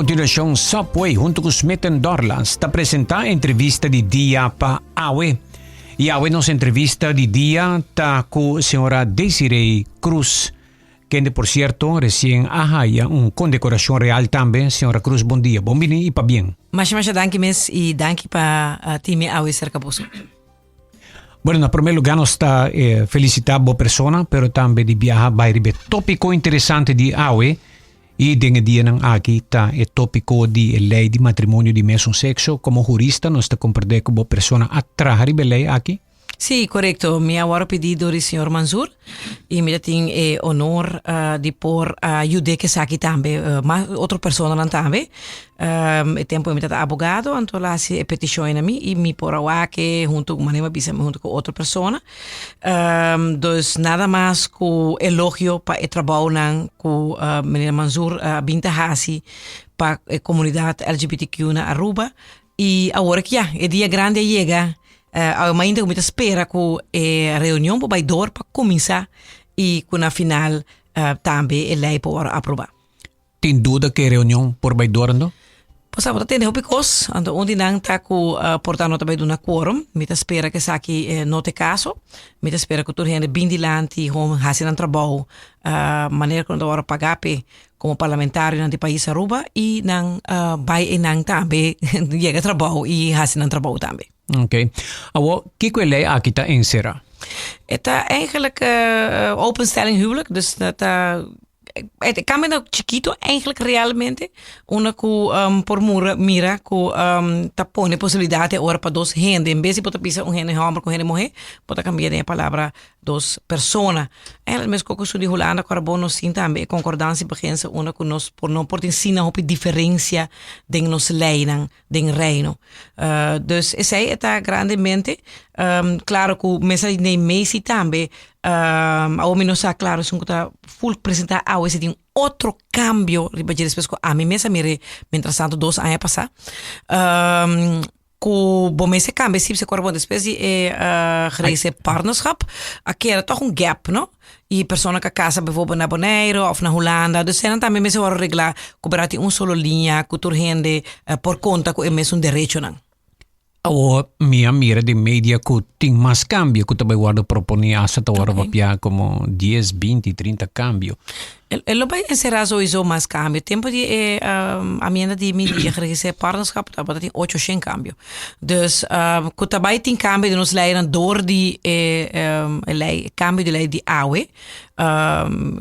continuacion Subway hunto cu Smith Dorlas ta presenta entrevista di dia pa awe. Y awe nos entrevista di dia ta cu señora Desiree Cruz, kende por cierto recien a haya un condecoracion real tambe. Señora Cruz, bon dia, bon bini y pabien. Masha masha danki mes y danki pa tin mi awe cerca boso. Bueno, na primer lugar nos ta eh, felicita bo persona, pero tambe di biaha bai riba e tópico interesante di awe. Y den e dianan aki ta e tópico di e ley di matrimonio di mesun sexo. Como jurista nos ta comprende cu bo persona a traha riba e ley aki. Sí, correcto. Mi a wòrdu pidi dor di señor Mansour y mi ta tin e honor uh, di por uh, yude ku esaki tambe, uh, mas otro personanan tambe. Um, e tempo mi tata abogado, anto la hasi e peticion na mi y mi por a wak hunto, manera mi a bisa, hunto cu otro persona. Um, dus nada mas cu elogio pa e trabounan cu uh, meneer Mansour a bin ta hasi pa e comunidad LGBTQ na Aruba. Y awor cu ya, e dia grandi a yega, uh, ainda cu mi ta spera cu e reunion por bay door pa cuminsa y cu na final uh, tambe e ley por worde aproba. Tin duda ku e reunion por bai dorando? Pues abo ta tende hopi kos, anto un di nan ta ku por ta no ta bai duna quorum. Mi ta spera ku esaki no ta e kaso. Mi ta spera ku tur hende bin dilanti hon hasi nan trabou manera ku nan ta wòrdu pagá p'e komo parlamentarionan di pais Aruba i nan bai einan tambe yega trabou i hasi nan trabou tambe. Ok. Awor, kiko e lei aki ta enserá? E ta eigenlijk openstelling huwelijk, dus ta E cambio no chikito eigenlijk realmente. Unda cu um, por mura, mira cu um, ta pone posibilidad e ora pa dos hende. En vez di por ta bisa un hende homber cu un hende muher, por ta cambia den e palabra dos persona. Eigenlijk mes cu su di Hulanda cu bo nos tin tambe e concordantiebeginsel unda cu nos por no por tin sina hopi diferencia den nos leynan den Reino. Uh, dus esei e ta grandemente. Um, claro cu mester di Messi tambe. Um, awo mi no sa claro esun cu ta full presenta awe si tin otro cambio riba dje despues cu ami mes a mire mientras tanto dos aña pasa. Um, cu bo mester cambia si se bon despues di e uh, geregistre partnerschap a keda toch un gap, no? Y persona cu a casa bijvoorbeeld na Bonaire of na Hulanda. Dus esnan tambe mester worde regla cu por tin un solo linea cu tur hende por conta cu e mesun derechonan. Awor mi a mira den media cu tin mas cambio cu ta bay worde proponi hasta ta worde papia como dies, binti, trinta cambio. E lo bay encera sowieso mas cambio. Tempo di e amienda di mi di e geregistreerd partnerschap tabata tin ocho shen cambio. Dus cu ta bay tin cambio den nos leynan door di e ley, cambio di ley di awe,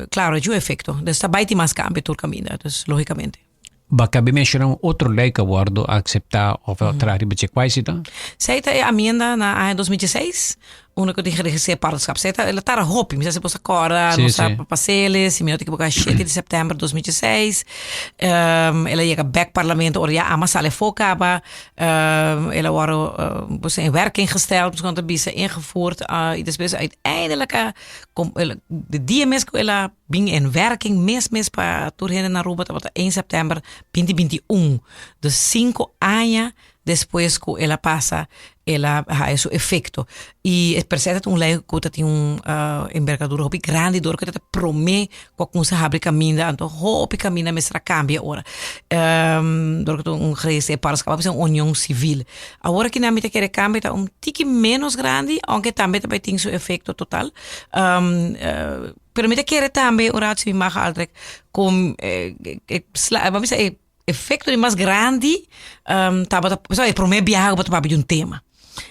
claro e dju efecto. Dus ta bay tin mas cambio tur caminda, dus logicamente. Bo a cabe menciona un otro ley cu a wordo acepta of a traha riba dje, cual si ta? Esey ta e amienda na aña 2016, unda cu tin geregistreerd partnerschap. Esey ta, el a tarda hopi, mi sa si bo sa corda, nos ta papeles, si mi no ta ekiboca shete di september 2016, el a yega bek parlamento ora ya ama sali afo caba, el a wordo in werking gesteld, nos ta bisa ingevoerd, y despues uiteindelijk a de dia mes cu el a bin en werking mes mes pa tur hende na Aruba tabata 1 september 2021. Dus 5 aña despues cu el a pasa el a haya su efecto. Y e per se ta un ley cu ta tin un uh, envergadura hopi grandi door cu ta prome cu a cuminsa habri caminda anto hopi caminda mester a cambia ora. Um, door cu ta un geregistreerd partnerschap, a un union civil. Awor aki nan mi ta kere cambia ta un tiki menos grandi, aunke tambe ta bay tin su efecto total. Um, uh, pero mi ta kere tambe un rato si mi mag Aldrich con eh, eh, sla, eh, bisa, eh, efecto di mas grandi um, tabata, so, e prome biaha ku bo ta papia di un tema.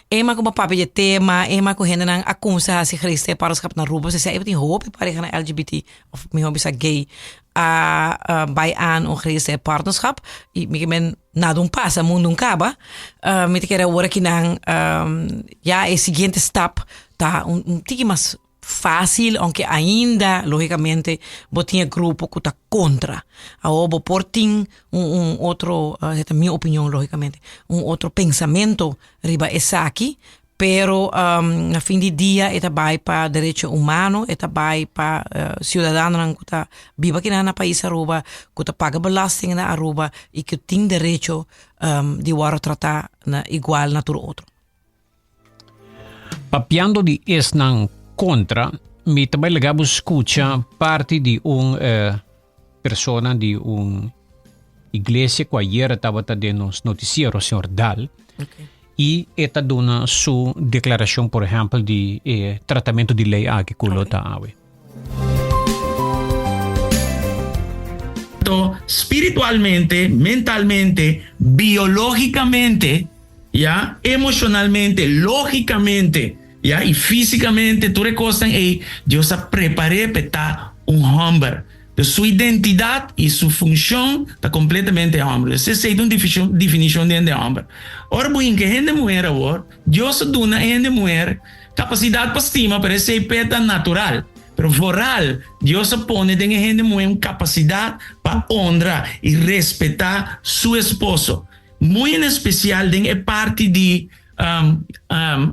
Ema ku bo papia di e tema, ema ku hendenan a kumsa hasi geregistreerd partnerschap na Aruba, se e tin hopi parehanan LGBT of mihor bisa gay a uh, bai aan un geregistreerd partnerschap. I mi ke men nada un pasa, mundo un kaba. Uh, mi ta kere awor akinan um, ya e siguiente stap ta un, un tiki mas fácil, aunke ainda, lógicamente, bo tin e grupo cu ta contra. Awor bo por tin un, un otro, uh, ta mi opinion, lógicamente, un otro pensamento riba esaki, pero um, na fin di dia e ta bai pa derecho humano, e ta bai pa uh, ciudadanonan cu ta biba aki na pais Aruba, cu ta paga belasting na Aruba y cu tin derecho um, di worde trata na igual na tur otro. Papiando di esnan kontra, mi ta bai laga bo skucha parti di un eh, persona di un Iglesia ku ayera tabata den nos notisiero, señor Daal. I e ta duna su deklarashon, por ehèmpel, di e tratamentu di lei aki ku lo ta awe. Spiritualmente, mentalmente, biológicamente, ya, emocionalmente, lógicamente, ya, y físicamente, tur e cosnan ey, Dios a prepar'é p'e ta un homber. Dus su identidad y su funcion ta completamente homber. Dus esey ta un definicion di hende homber. Ora bo hinca e hende muher awor, Dios a duna e hende muher capacidad pa stima, pero esey p'e ta natural. Pero vooral, Dios a pone den e hende muher un capacidad pa honra y respeta su esposo. Muy en especial den e parti di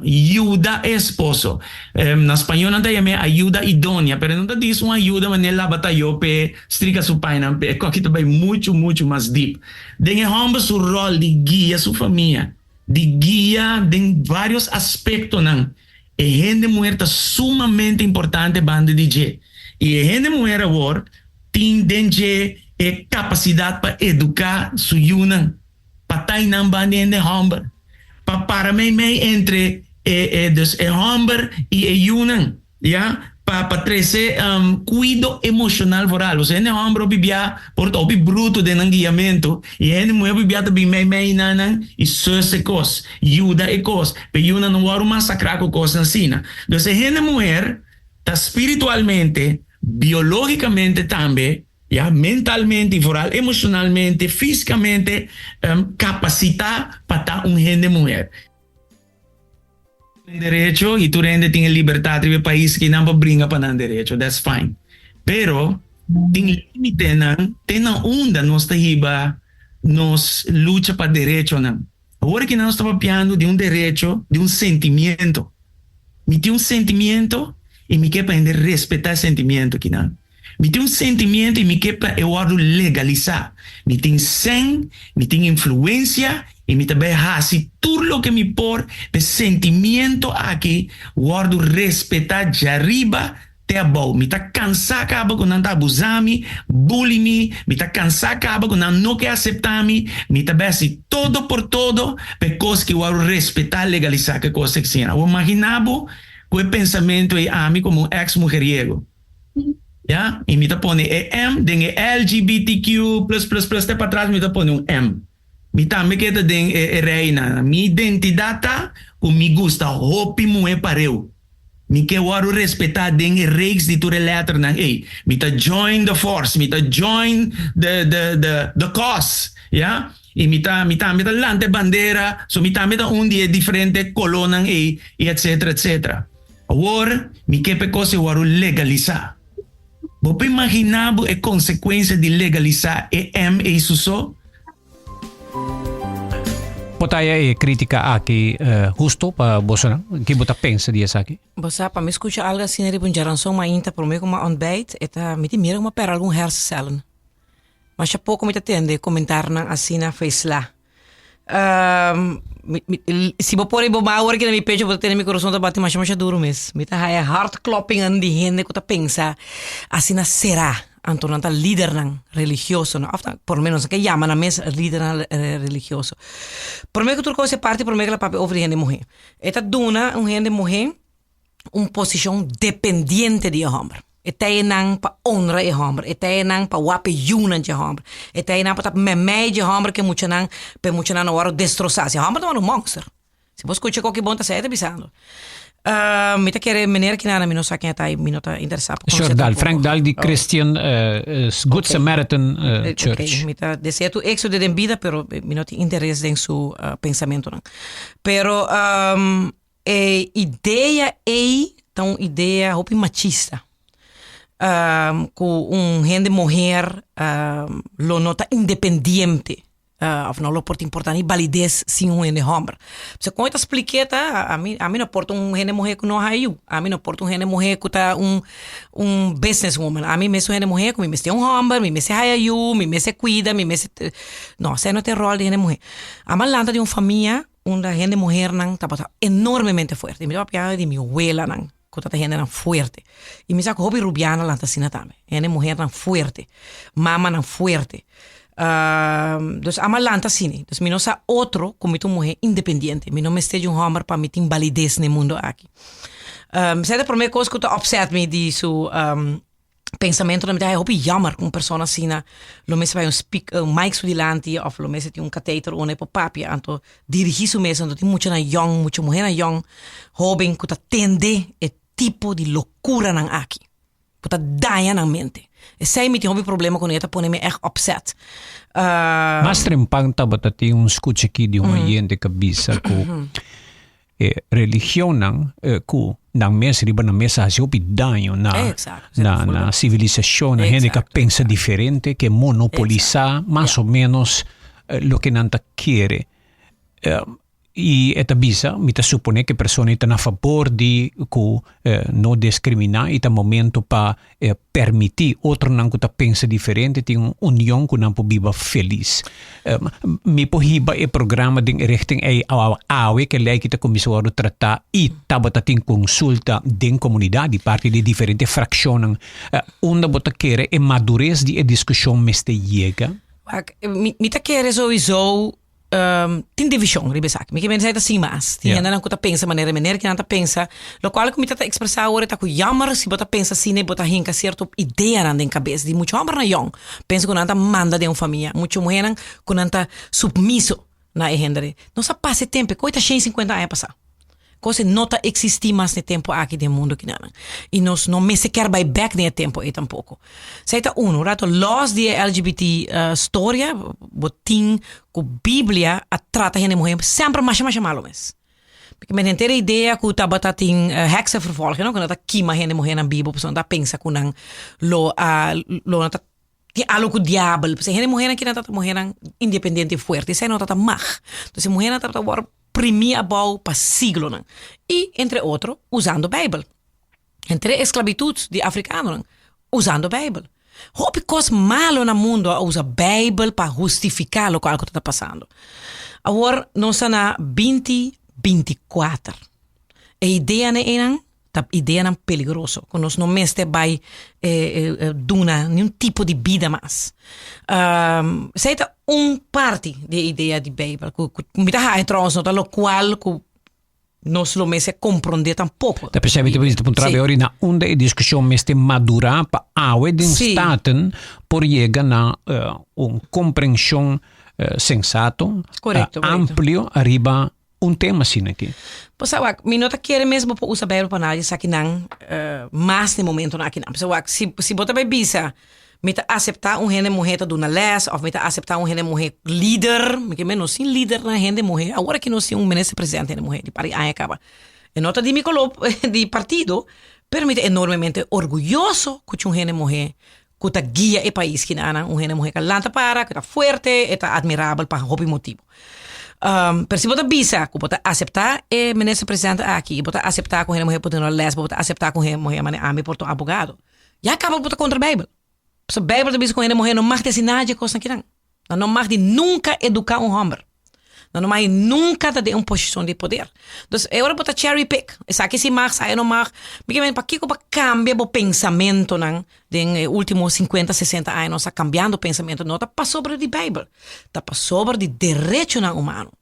Yuda e esposo. Na spañó nan ta yam'é ayuda idónea, pero e no ta dis un ayuda manera laba tayó p'e strika su painan p'e. Esaki ta bai muchu, muchu mas dip. Den e hòmber su ròl di guia su famia, di guia den vários aspektonan, e hende muher ta sumamente importante banda di dje. I e hende muher awor tin den dje e kapasidat pa eduká su yunan. Pa tai nan banda hende hòmber, pa para meimei entre e e dus e hòmber i e yunan, ya, pa pa trese kuido emoshonal vooral. Pasobra hende hòmber hopi bia por ta hopi bruto den nan guiamentu i e hende muhé hopi bia ta bin meimei nan nan i sus e kos, yuda e kos, pa e yunan no wòrdu masakrá ku kosnan asina. Dus e hende muher ta spiritualmente, biológicamente tambe, Ya, mentalmente y vooral emocionalmente, fisicamente capacita pa ta un hende muher. Derecho y tur hende tin e libertad riba e pais aki nan pa bringa pa nan derecho, that's fine. Pero tin limitenan te na unda nos ta hiba nos lucha pa derechonan. Awor aki nos ta papiando di un derecho, di un sentimiento. Mi tin un sentimiento y mi ke pa hende respeta e sentimiento akinan. Mi tin un sentimiento y mi ke pa e wordo legalisa. Mi tin sen, mi tin influencia y mi ta bay haci tur loke mi por pa e sentimiento aki wordo respeta djariba te abou. Mi ta cansa caba cu nan ta abusa mi, bully mi, mi ta cansa caba cu nan no ke acepta mi, mi ta bay haci todo por todo pa e cos ki wordo respeta, legalisa ke cos asina. Awor imagina bo cu e pensamento ey ami como un ex mujeriego. Ya, y mi ta pone e M den e LGBTQ plus plus plus te patras mi ta pone un M. Mi tambe ke ta den e e reina. Mi identidad ta cu mi gusta hopi muhe pareu. Mi ke wordo respeta den e reeks di tur e letternan ey. Mi ta join the force, mi ta join the the the the cause, ya. Y mi ta mi tambe ta lanta e bandera, so mi tambe ta un di e diferente colonan ey y etcetera etcetera. Awor mi ke p'e kos e wòrdu legalisá. Bo por imaginá bo e konsekuensia di legalisá e M ei su so? Bo ta haya e krítika aki husto pa bosonan? Ki bo ta pensa di esaki? Bo sa, pa mi skucha algu asina riba un djaranson mainta promé ku mi a ontbijt, e ta, mi tin mira ku mi a pèrdè algun hersencellen. Masha poko mi ta tende komentarnan asina feisla. Si bo pone bo man awor aki na mi pecho bo ta tende mi corazon ta bati masha masha duro mes. Mi ta haya hartkloppingen di hende ku ta pensa asina sera. Anto nan ta lidernan religioso of por lo menos nan ke yama nan mes lidernan religioso. Prome ku tur kos e parti prome ku el a papia over di hende muhe. E ta duna un hende muhe un posishon dependiente di e hòmber. E ta einan pa honra e hòmber, e ta einan pa wak e yunan dje hòmber, e ta einan pa ta memei dje hòmber ku e muchanan, pa e muchanan no wòrdu destrosá. Si e hòmber ta wòrdu un mònster. Si bo skucha koki bon ta sa e ta bisando. Mi ta kere meneer kinana mi no sa ken e ta i mi no ta interesá pa konosé Sure, Dahl, Frank Dahl di Christian Good Samaritan Church. Ok, mi ta desea tur éxito den bida pero mi no tin interes den su pensamentonan. Pero E idea ei ta un idea hopi machista. Ku un hende muher lo no ta independiente of no lo por tin por ta ni balides sin un hende homber. Pasobra kon e ta splik'é ta ami ami no por ta un hende muher ku no haya yu, ami no por ta un hende muher ku ta un un business woman, ami mes un hende muher ku mi mester un homber, mi mester haya yu, mi mester kuida, mi mester no esei no ta e ròl di hende muher. Ami a lanta di un famia Unda hende muhernan tabata enormemente fuerte. Mi ta papia di mi welanan ku tabata hendenan fuerte. I mi sa ku hopi rubianan lanta asina tambe. Hende muhernan fuerte, mamanan fuerte. Uh, dus ama lanta asina. Dus mi no sa otro ku mi ta un muhé independiente. Mi no mester di un hòmber pa mi tin balides na e mundo aki. Um, esei ta e promé kos ku ta upset mi di su um, pensamentonan. Mi ta haña hopi jammer ku un persona asina lo mester bai un speak, un mic su dilanti of lo mester tin un kateter unda e por papia anto dirigí su mes. Anto tin muchanan yòn, mucha muhénan yòn, hóben ku ta tende e tipo di lokuranan aki. Bo ta daña nan mente. Esei mi tin hopi problema kuné, ta pone mi ègt upset. Mas trempan tabata tin un skucha aki di un oyente ku a bisa ku e religionnan ku nan mes riba nan mes a hasi hopi daño na na na sivilisashon, na hende ku a pensa diferente, ke monopolisá mas o ménos loke nan ta kere. I e ta bisa, Mi ta suponé ku e persona ei ta na fabor di ku no diskriminá i ta momento pa permití otronan ku ta pensa diferente tin un union ku nan por biba felis. Mi por hiba e programa den e richting ei awe ku e lei ki ta kuminsá wòrdu tratá i tabata tin konsulta den komunidat di parti di diferente frakshonnan. Unda bo ta kere e madures di e diskushon mester yega? Wak, mi ta kere sowieso tin divishon riba esaki. Mi ke mester ta sin mas. Tin hendenan ku ta pensa manera meneer kinan ta pensa, lokual ku mi ta ta ekspresá awor e ta ku jammer si bo ta pensa asina bo ta hinka sierto ideanan den kabes di muchu hòmbernan yòn pensa ku nan ta manda den un famia, muchu muhénan ku nan ta supmiso na e hende. Nos a pasa e tempu, e koe ta shen sinkuenta aña pasá. Kos e no ta eksistí mas n'e tempu aki den mundu kinanan. I nos no mester kier bai bèk den e tempu ei tampoko. Esei ta unu. Rato lòs di e LGBT storia, bo tin ku Biblia a trata hende muhé semper masha masha malu mes. Pasobra men henter e idea ku tabata tin heksenvervolging, no, ku nan ta kima hende muhénan bibu pasobra nan ta pensa ku nan lo a lo nan ta Tin algo ku diabel. Pasobra hende muhernan kinan tabata muhernan independiente i fuerte. Esei no tabata mag. Entonces e muhernan tabata wòrdu primí abou pa siglonan. I entre otro usando Beibel. Entre e esklabitut di afrikanonan usando Beibel. Hopi kos malo na mundo a usa Beibel pa hustifiká lokual ku tabata pasando. Awor nos ta na binti 24. E ideanan einan ta ideanan peligroso ku nos no mester bai duna niun tipo di bida mas. Esei ta un parti di e idea di Beibel ku mi ta haña trouwens no ta lokual ku nos lo mester komprondé tampoko. Ta p'esei mi ta bisa puntra ori na unda e diskushon mester madurá pa awe den Staten por yega na un komprenshon sensato, amplio ariba un tema asina aki. Pues wak, mi no ta kere mes bo por usa Bijbel pa nada di esakinan mas den momentonan akinan. Pasobra wak, si si bo ta bai bisa mi ta aseptá un hende muhé ta duna lès òf mi ta aseptá un hende muhé lider, mi ke men nos tin lidernan hende muhé, awor aki nos tin un minister presidente hende muhé di par di aña kaba. E no ta di mi koló di partido, pero mi ta enormemente orguyoso ku un hende muhé ku ta guia e pais kinanan, un hende muhé ku a lanta para, ku ta fuerte, e ta admirabel pa hopi motibu. Pero si bo ta bisa ku bo ta aseptá e minister presidente aki i bo ta aseptá ku hende muhé por duna lès, bo ta aseptá ku hende muhé manera ami por ta un abogado, ya kaba bo ta kontra Beibel. Pasobra Beibel ta bisa ku hende muhé no mag di hasi nada di e kosnan kinan. Nan no mag di nunka eduká un hòmber. Nan no mag di nunka ta den un posishon di poder. Dus e ora bo ta cherry pick, esaki si mag, esaki no mag. Mi ke mende pakiko bo a kambia bo pensamentonan den e ultimo sinkuenta, sesenta aña nos a kambiando pensamentu. No ta pasobra di Beibel, ta pasobra di derechonan humano.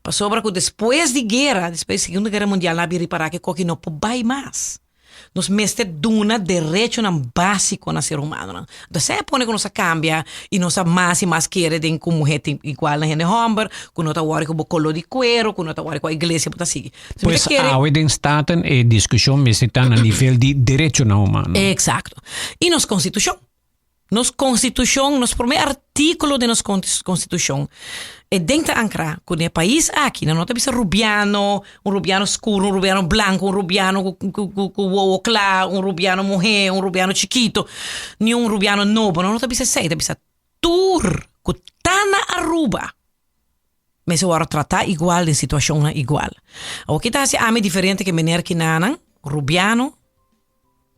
Pasobra ku despues di guera, despues di Segunda Guera Mundial nan a bin ripará ku e koki no por bai mas. Nos mester duna derechonan básiko na ser humanonan. Entonces esei a pone ku nos a kambia i nos a mas i mas kere den ku muhé tin igual na hende hòmber, ku no ta wòri ku bo koló di kuero, ku no ta wòri kua iglesia bo ta sigui. Entonces mi ta Pues kere. awe den Staten e diskushon mester ta na nivel di derechonan humano. Eksakto. I nos konstitushon. Nos konstitushon, nos promé artíkulo den nos konstitushon, e den ta ankrá ku den e pais aki nan no ta bisa rubiano, un rubiano skur, un rubiano blanku, un rubiano ku ku ku wowo kla, un rubiano muhé, un rubiano chikito, ni un rubiano nobo, nan no ta bisa esei, ta bisa tur ku ta na Aruba mester wòrdu tratá igual den situashonnan igual. Awor ki ta hasi ami diferente ku e mener kinanan, rubiano,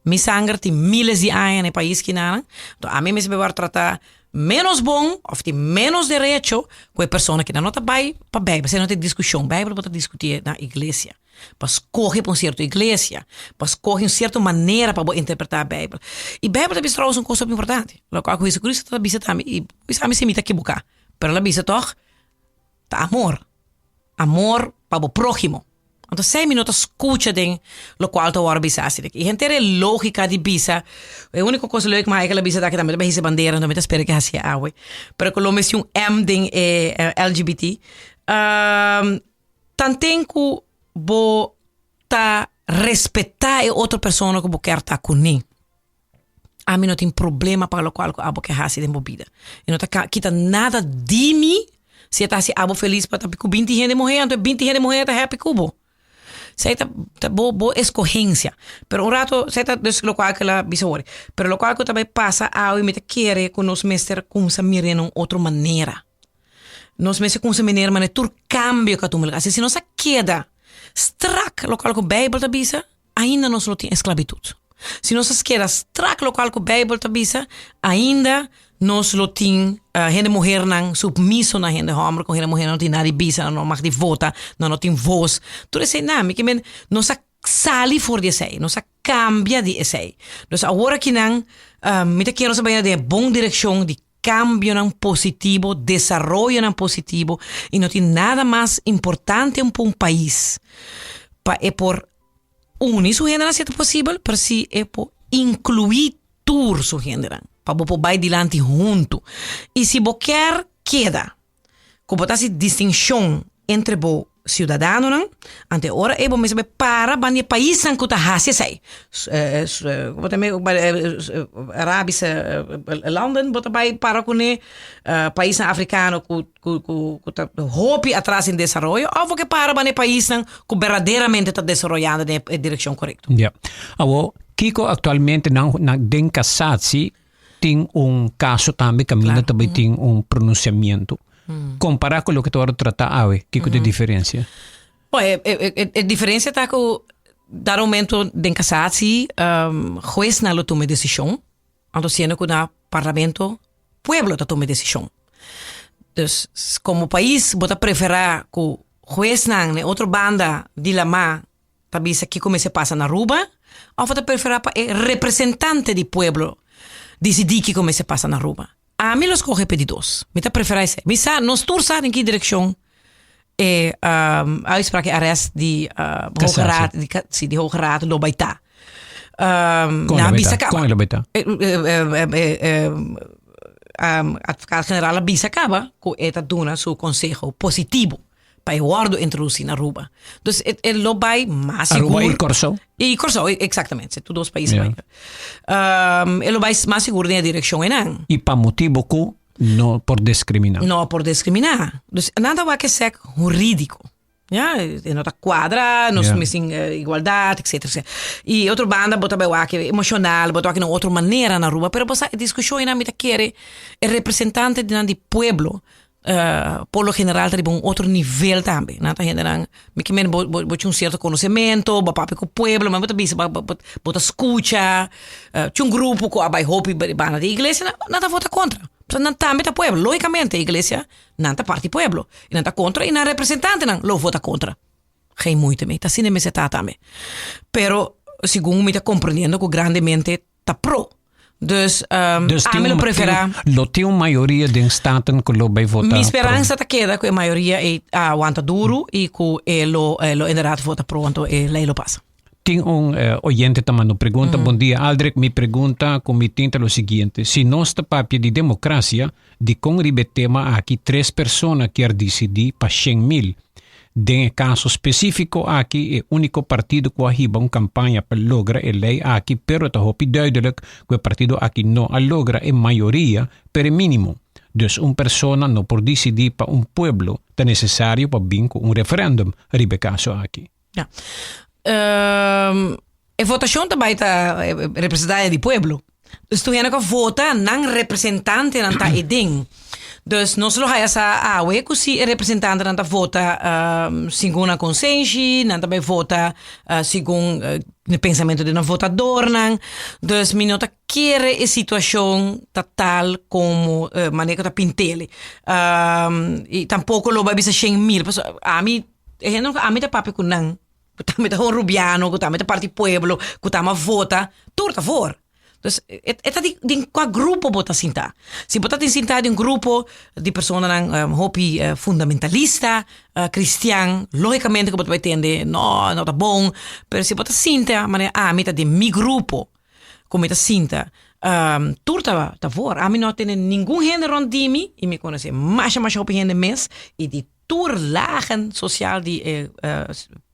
Mi sanger tin miles di aña na e pais kinanan, enton ami mester bai wòrdu tratá ménos bon òf tin ménos derecho ku e persona kina. No ta bai pa Beibel, esei no ta e diskushon. Beibel bo ta diskutié na iglesia. Bo a skohe pa un sierto iglesia, bo a skohe un sierto manera pa bo interpretá Beibel. I Beibel ta bisa trouwens un kos hopi importante, lokual ku Hesukristu ta bisa tambe, i bisa mi si mi ta kibuká, pero el a bisa tòg, ta amor, amor pa bo próhimo. Anto esei mi no ta skucha den lokual ta wòrdu bisa asina. I henter e lógika di bisa, e úniko kos leuk mas ku el a bisa ta ku tambe ta hisa bandera, anto mi ta spera ku e hasié awe. Pero ku lo mester un M den e LGBT. Tanten ku bo ta respetá e otro persona ku bo kier ta kuné, ami no tin problema pa lokual ku abo ke hasi den bo bida. E no ta kita nada di mi si e ta hasi abo felis pa ta ku binti hende muhé, anto e binti hende muhé ta happy ku bo. Esei ta ta bo bo eskohensia. Pero un rato esei ta dus lokual ku el a bisa wòrdu. Pero lokual ku ta bai pasa awe mi ta kere ku nos mester kumsa mir'é na un otro manera. Nos mester kumsa miner manera tur kambio ku a tuma lugar. Si nos a keda strak lokual ku Beibel ta bisa, ainda nos lo tin esklabitut. Si nos a keda strak lokual ku Beibel ta bisa, ainda nos lo tin hende muhernan supmiso na hende hòmber, ku hende muhernan no tin nada di bisa, nan no mag di vota, nan no tin vos. Tur esei nan, mi ke men nos a sali for di esei, nos a kambia di esei. Dus awor akinan mi ta kere nos a bai den e bon direkshon di Cambionan positivo, desaroyonan positivo y no tin nada mas importante pa un pais pa e por uni su hendenan si e ta posibel, pero si e por inclui tur su hendenan pa bo por bay dilanti hunto. Y si bo kier keda Ku bo ta hasi distinshon entre bo siudadanonan, ante ora ei bo mester bai para banda e paisnan ku ta hasi esei. Bo ta Arabische landen bo ta bai para kuné, paisnan afrikano ku ku ta hopi atras den desaroyo òf bo ke para banda e paisnan ku berdaderamente ta desaroyando den e direkshon korekto. Ya. Awor, kiko aktualmente nan den kasatsi Tin un kaso tambe kaminda ta bai tin un pronunsiamentu. Kompará ku loke ta wòrdu tratá awe, kiko ta e diferensia? Bo, e, e, e, e diferensia ta ku dado momento den kasatsi, huesnan lo tuma e desishon, anto siendo ku na parlamento pueblo ta tuma e desishon. Dus komo pais bo ta preferá ku huesnan na e otro banda di lamá Ta bisa kiko mester pasa na Aruba of a ta prefera pa e representante di pueblo disidí kiko mester pasa na Aruba? Ami lo skohe p'e di dos. Mi ta prefera esei. Mi sa, nos tur sa den ki direkshon e uitspraak, e arrest di Hoge Raad, di si, di Hoge Raad lo bai ta. Kon lo bai ta? Kon lo bai ta? Advocaat generaal a bisa kaba ku e ta duna su konseho positibo. pa e wòrdu introdusí na Aruba. Dus e, e lo bai mas sigur. Aruba i Kòrsou? I Kòrsou, eksaktamente. Tur dos pais yeah. bai. Um, e lo bai mas sigur den e direkshon einan. I pa motibu ku no por diskriminá. No por diskriminá. Dus nan ta wak esek hurídiko. Ja, e no ta kuadra, nos yeah. missing uh, igualdad, etcétera, etcétera. I otro banda bo ta bai wak emocional, bo ta wak na otro manera na Aruba, pero bo sa e diskushon einan mi ta kere e representante di nan di pueblo Por lo general ta riba un otro nivel tambe. Nan ta hendenan, mi ke men bo bo tin un sierto konosementu, bo papia ku pueblo, ma bo ta bisa bo bo ta skucha. Tin un grupo ku a bai hopi banda di iglesia, nan ta vota kontra. Pasobra nan tambe ta pueblo. Logikamente iglesia nan ta parti pueblo. I nan ta kontra i nan representantenan lo vota kontra. Geen moeite mee. Ta asina mester ta tambe. Pero segun mi ta komprendiendo ku grandemente ta pro. Dus, um, Dus ami lo prefera. Lo tin un mayoria den Staten ku lo bai vota Mi speransa ta keda ku e mayoria ei a wanta duru i ku e lo, e lo inderdaad vota pro, anto e lei lo pasa. Tin un eh, oyente ta manda un pregunta. Bon dia Aldrich, mi pregunta ku mi tin ta lo siguiente. Si nos ta papia di demokrasia, dikon riba e tema aki tres persona kier disidí pa 100.000? Den e kaso spesífiko aki e úniko partido ku a hiba un kampaña pa logra e lei aki pero ta hopi duidelik ku e partido aki no a logra e mayoria pero e mínimo. Dus un persona no por disidí pa un pueblo, ta nesesario pa bin ku un referèndum riba e kaso aki. Ja. E votashon ta bai ta representante di pueblo. Dus tur hende ku a vota, nan representantenan ta eden. Dus nos lo haya sa awe ku si e representantenan ta vota segun nan konsenshi, nan ta bai vota segun e pensamentu di nan votadornan. Dus mi no ta kere e situashon ta tal komo manera ku ta pint'el. I tampoko lo bai bisa 100.000, pasobra ami, e hende ku ami ta papia ku nan. ku tambe ta un rubiano, ku tambe ta parti pueblo, ku tambe a vota, tur ta voor. Dus e e ta di den kua grupo bo ta sinta. Si bo ta tin sinta den un grupo di personanan hopi fundamentalista, kristian, logikamente ku bo ta bai tende no, no ta bon, pero si bo ta sinta manera ami ta den mi grupo ku mi ta sinta tur ta ta voor. Ami no a tene ningun hende rònt di mi i mi konosé masha masha hopi hende mes i di tur lagen sosial di e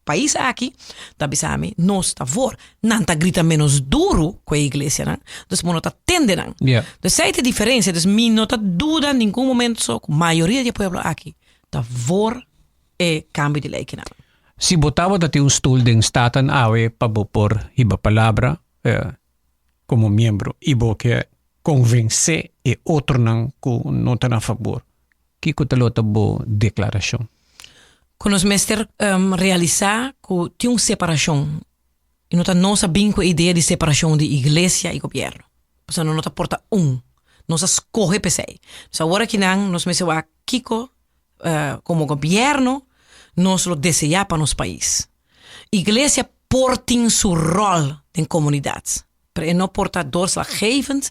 pais aki ta bisa mi nos ta voor. Nan ta grita menos duru ku e iglesianan, dus bo no ta tende nan. Dus esei ta e diferensia. Dus mi no ta duda ningun momento so ku mayoria di e pueblo aki ta voor e kambio di lei kinan. Si bo tabata tin un stul den Staten awe pa bo por hiba palabra komo miembro i bo ke konvensé e otronan ku no ta na fabor, Kiko ta lo ta bo deklarashon? Ku nos mester realisá ku tin un separashon i no ta nos a bin ku e idea di separashon di iglesia i gobièrnu. Pasobra no ta por ta un. Nos a skohe p'esei. Dus awor akinan nos mester wak kiko komo gobièrnu nos lo deseá pa nos pais. Iglesia por tin su ròl den komunidat. Pero e no por ta doorslaggevend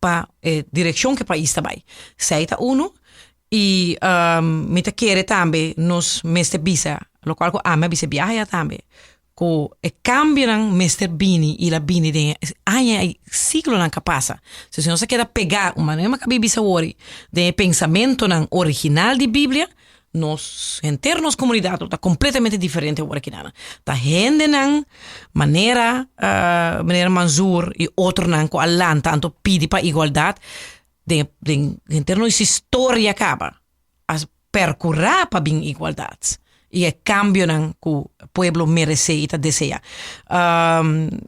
pa e direccion cu e pais ta bay. Esey ta uno. Y mi ta kere tambe nos mester bisa, locual cu ami a bisa e biaha ya tambe, cu e cambionan mester bini y la bini den e aña y siglonan cu a pasa. So si nos a keda pega, un manera mi a caba di bisa awor, den e pensamentonan original di Biblia, Nos henter nos comunidad lo ta completamente diferente awor aki nan. Ta hendenan manera meneer Manzoor y otronan cu a lanta anto pidi pa igualdad den den henter nos historia caba a percura pa bin igualdad y e cambionan cu pueblo merece y ta desea.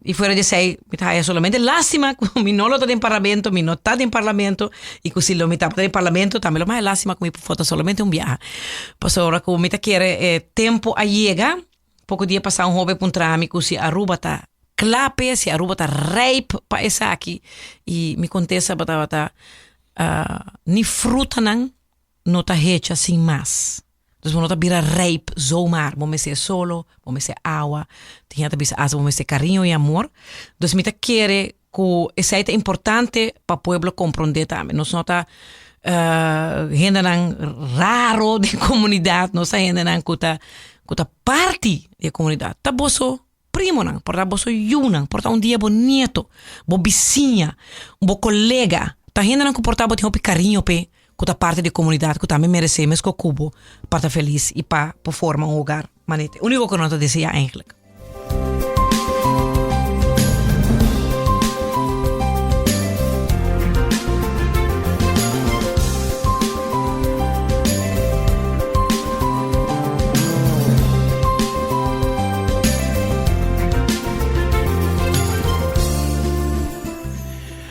Y fuera di esey mi ta haya solamente lastima cu mi no lo ta den parlamento, mi no ta den parlamento y cu si lo mi tabata den parlamento tambe lo mi haya lastima cu mi por vota solamente un biaha. Pasobra cu mi ta kere e tempo a yega, poco dia pasa un hoben puntra mi cu si Aruba ta cla p'e, si Aruba ta rijp pa esaki y mi contesta tabata ni frutanan no ta hecha sin mas. Dus bo no ta bira rijp zomaar. Bo mester solo, bo mester awa. Tin hende ta bisa asta bo mester cariño y amor. Dus mi ta kere cu esey ta importante pa pueblo comprende tambe. Nos no ta hendenan raro den comunidad. Nos ta hendenan cu ta cu ta parti di e comunidad. Ta boso primonan, por ta boso yunan, por ta un dia bo nieto, bo bisiña, bo colega. Ta hendenan cu por ta bo tin hopi cariño p'e, cu ta parti di e comunidad, cu tambe merece mesco cu bo pa ta feliz y pa por forma un hogar manete. Unico cu no ta desea eigenlijk.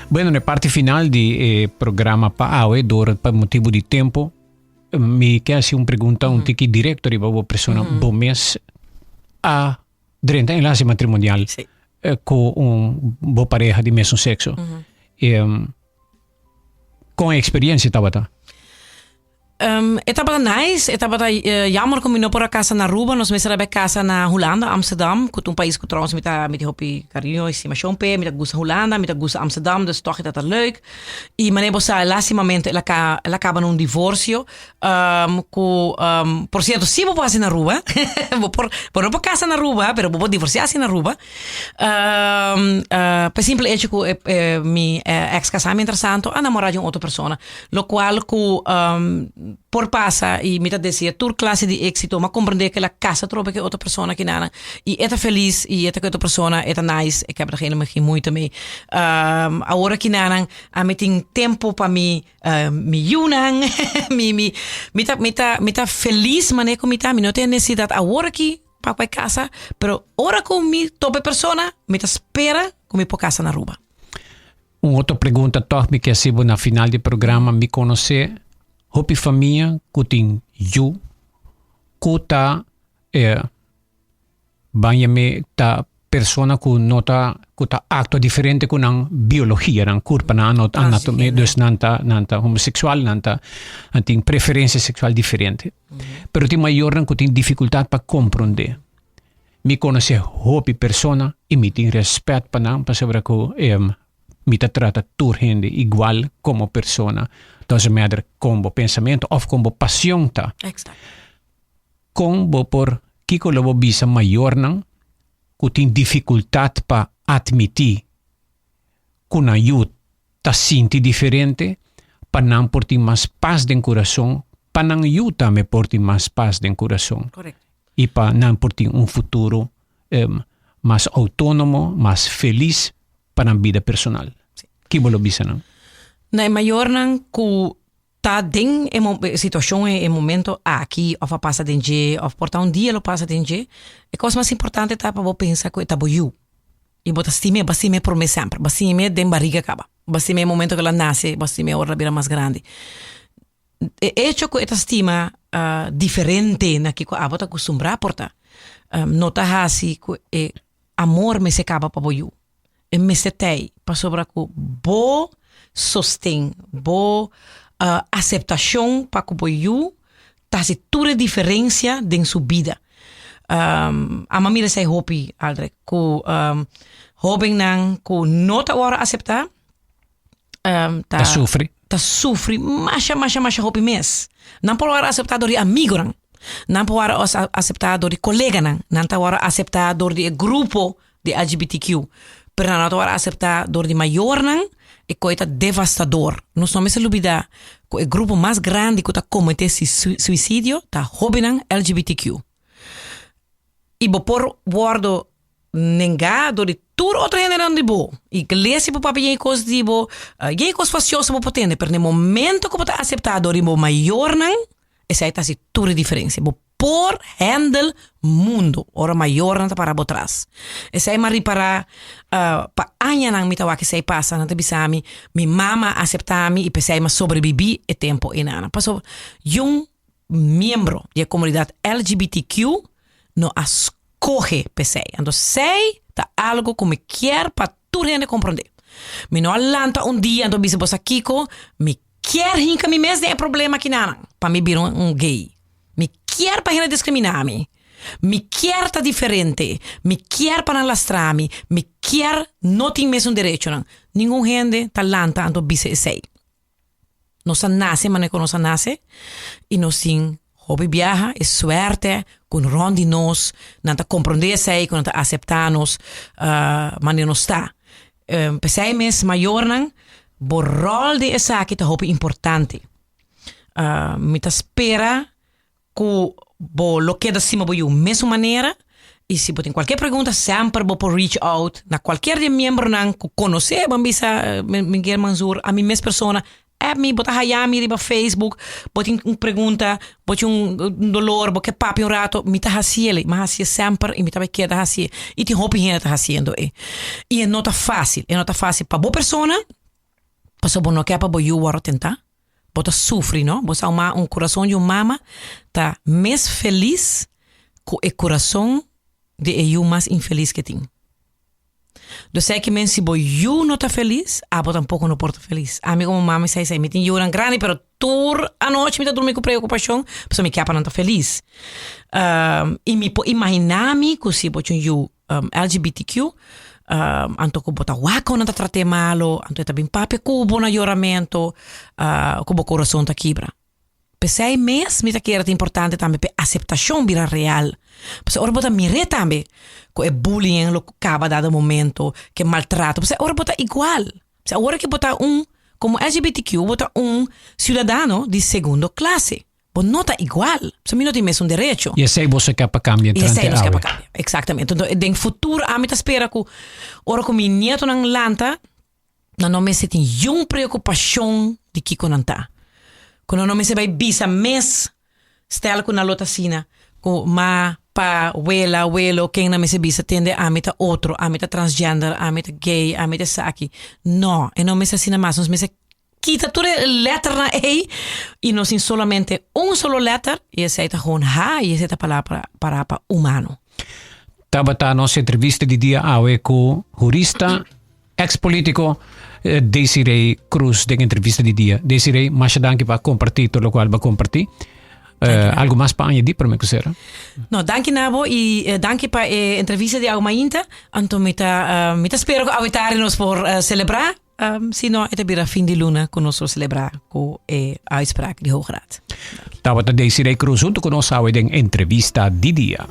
Bueno, na e parti final di e programa pa awe, door pa motibo di tempo, mi ke hasi un pregunta un tiki directo riba bo persona. Bo mes a drenta enlace matrimonial Sí. eh, ku un bo pareha di mesun sexo. Em, kon e experiencia tabata? E tabata nice, e tabata jammer ku mi no por a kasa na Aruba, nos mester a bai kasa na Hulanda, Amsterdam, ku ta un pais ku trouwens mi ta mi tin hopi kariño i stimashon p'e, mi ta gusta Hulanda, mi ta gusta Amsterdam, dus tòg e tabata leuk. I manera bo sa lastimamente el a ka el a kaba na un divorsio ku por sierto si bo por hasi na Aruba, bo por bo no por kasa na Aruba, pero bo por divorsiá si na Aruba. P'e simple hecho ku mi ex kasá mientrastanto a namorá di un otro persona. Locual cu por pasa y mi ta desea tur clase di exito, m'a comprende cu el a casa atrobe cu e otro persona kinanan y e ta feliz y e ta cu e otro persona, e ta nice, ik heb er helemaal geen moeite mee. Awor kinanan ami tin tempo pa mi mi yunan, mi mi mi ta mi ta mi ta feliz manera cu mi ta, mi no tin e necesidad awor aki pa cu e casa, pero ora cu mi topa e persona mi ta spera cu mi por casa na Aruba. Un otro pregunta tòg mi ke hasi bo na final di programa. Mi konosé hopi famia ku tin yu ku ta ban yam'é ta persona ku no ta ku ta aktua diferente ku nan biologia, nan kurpa, nan anatomia, dus nan ta nan ta homoseksual, nan ta nan tin preferensia seksual diferente. Pero tin mayornan ku tin difikultat pa komprondé. Mi konosé hopi persona i mi tin rèspèt pa nan pasobra ku mi ta trata tur hende igual komo persona. Doesn't matter kon bo pensamentu òf kon bo pasion ta. Kon bo por, kiko lo bo bisa mayornan ku tin difikultat pa atmití ku nan yu ta sinti diferente pa nan por tin mas pas den kurason, pa nan yu tambe por tin mas pas den kurason i pa nan por tin un futuro mas outónomo, mas felis pa nan bida personal. Ki bo lo bisa nan? Na e mayornan ku ta den e situashon e momento aki òf a pasa den dje òf por ta un dia lo pasa den dje, e kos mas importante ta pa bo pensa ku e ta bo yu i bo ta stim'é, bo a stim'é promé semper, bo a stim'é den bariga kaba, bo a stim'é e momento ku el a nase, bo a stim'é ora el a bira mas grandi. E echo ku e ta stima diferente na kiko abo ta akustumbrá por ta, no ta hasi ku e amor mester kaba pa bo yu. E mester t'ei pasobra ku bo sosten, bo aseptashon pa ku bo yu ta hasi tur e diferensia den su bida. Amo a mira esei hopi, Aldrich, ku hóbennan ku no ta wòrdu aseptá ta sufri. Ta sufri masha, masha, masha hopi mes. Nan por wòrdu aseptá dor di amigonan, nan por wòrdu aseptá dor di koleganan, nan ta wòrdu aseptá dor di e grupo di LGBTQ, pero nan no ta wòrdu aseptá dor di mayornan, e koi ta devastador. Nos no mester lubidá ku e grupo mas grandi ku ta kometé suisidio ta hóbennan LGBTQ. I bo por wòrdu nengá dor di tur otro hendenan di bo. Iglesia por papia yen kos di bo, yen kos fasioso bo por tende, pero na e momento ku bo ta aseptá dor di bo mayornan, esei ta hasi tur e diferensia. Bo por handle mundo ora mayornan ta para bo tras. Esei m'a ripará pa añanan mi ta wak esei pasa, nan ta bisa mi, mi mama a aseptá mi i p'esei m'a sobrebibí e tempu einan. Pasobra yun miembro di e komunidat LGBTQ no a skohe p'esei. Anto esei ta algo ku mi kier pa tur hende komprondé. Mi no a lanta un dia anto bisa bo sa kiko, mi kier hinka mi mes den e problema kinanan pa mi bira un gay. Mi kier pa hende diskriminá mi. Mi kier ta diferente. Mi kier pa nan lastra mi. Mi kier no tin mesun derechonan. Ningun hende ta lanta anto bisa esei. Nos a nase manera ku nos a nase i nos tin hopi biaha e suerte ku rònt di nos nan ta komprondé esei, ku nan ta aseptá nos manera nos ta. P'esei mes mayornan bo ròl den esaki ta hopi importante. Mi ta spera ku bo lo keda stima bo yu mesun manera i si bo tin kualkier pregunta semper bo por reach out na kualkier di e miembronan ku konosé bo a bisa Miguel Manzur ami mes persona app mi bo ta haya mi riba Facebook bo tin un pregunta bo tin un dolor bo ke papia un rato mi ta hasiel mi a hasié semper i mi ta bai keda hasié i tin hopi hende ta hasiendo e i e no ta fásil e no ta fásil pa bo persona pasobra bo no ke pa bo yu wòrdu tentá. Bo ta sufri, no? Bo sa un un kurason di un mama ta mes felis ku e kurason di e yu mas infelis ke tin. Dus esei ke men si bo yu no ta felis, abo tampoko no por ta felis. Ami komo mama mi sa esei. Mi tin yunan grandi pero tur anochi mi ta drumi ku preokupashon pasobra mi ke pa nan ta felis. I mi por imaginá mi ku si bo tin un yu LGBTQ, anto ku bo ta wak ku nan ta trat'é malo, anto e ta bin papia ku bo na yoramentu, ku bo kurason ta kibra. P'esei mes mi ta kere ta importante tambe p'e aseptashon bira real. Pasobra ora bo ta mir'é tambe ku e bullying lo kaba dado momento, ku e maltrato, pasobra ora bo ta igual. Pasobra ora ku bo ta un, komo LGBTQ, bo ta un siudadano di segundo klase. Bo no ta igual. So mi no tin mesun derecho. I esei boso ke pa kambia I entrante esei nos ke awe. pa kambia. Exactamente. Entonces, den futuro ami ta spera ku ora ku mi nietonan lanta, nan no mester tin yun preokupashon di kiko nan ta. Ku nan no mester bai bisa mes stel ku nan lo ta asina, ku ma, pa, wela, welo, ken nan mester bisa tende ami ta otro, ami ta transgender, ami ta gay, ami ta esaki. No, e no mester asina mas. Nos mester Kita tur e letternan ei i nos tin solamente un solo letter i esei ta gewoon H i esei ta palabra para pa humano. Tabata nos entrevista di dia awe ku hurista, ex politico Desiree Croes den entrevista di dia. Desiree, masha danki pa comparti tur locual bo a comparti. Algo mas pa añadi prome ku sera? No, danki na bo i danki pa e entrevista di awe mainta. Anto mi ta mi ta spera ku awe tardi nos por selebrá. Si no, e ta bira fin di luna ku nos lo selebrá ku e uitspraak di Hoge Raad. Tabata Desiree Cruz huntu ku nos awe den entrevista di dia.